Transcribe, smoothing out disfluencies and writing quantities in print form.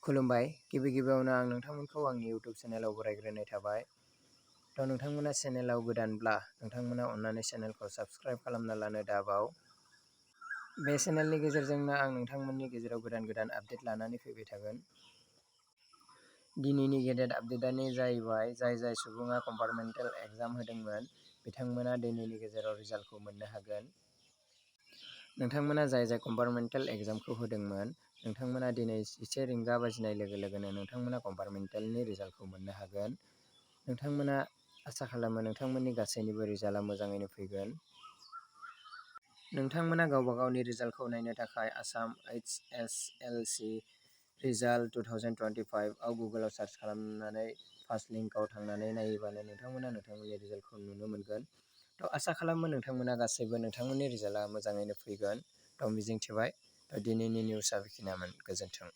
खुलुमबाय। गिबियावनो आं नोंथांमोनखौ आंनि इउटुब चेनेलाव बरायग्रोनाय थाबाय। नोंथांमोना चेनेलाव गोदानब्ला नोंथांमोना अन्नानै चेनेलखौ साबस्क्राइब खालामना लानो दाबाव। बे चेनेलनि गेजेरजोंनो आं नोंथांमोननि गेजेराव गोदान आपडेट लानानै फैबाय थागोन। दिनैनि गेदेर आपडेटआनो जाहैबाय जाय सुबुङा कम्पार्टमेन्टेल एग्जाम होदोंमोन बिथांमोना दिनैनि गेजेराव रिजाल्टखौ मोननो हागोन। नोंथांमोना जाय कम्पार्टमेन्टेल एग्जामखौ होदोंमोन नोंथांमोना दिनै 1 रिंगा बाजिनाय लोगोनो नोंथांमोना कम्पार्टमेन्टेलनि रिजाल्टखौ मोननो हागोन। नोंथांमोना आसा खालामो नोंथांमोननि गासैनिबो रिजाल्टआ मोजाङैनो फैगोन। नोंथांमोना गावबा गावनि रिजाल्टखौ नायनो थाखाय आसाम HSLC रिजाल्ट 2025 आव गुगोलाव सार्च खालामनानै फार्स्ट लिंकआव थांनानै नायोबानो नोंथांमोना नोंथांमोननि रिजाल्टखौ नुनो मोनगोन। आसा खालामो नोंथांमोना गासैबो नोंथांमोननि रिजाल्टआ मोजाङैनो फैगोन। मिजिंथिबाय। दिनैनि निउसआ बेखिनियामोन। गोजोन्थों।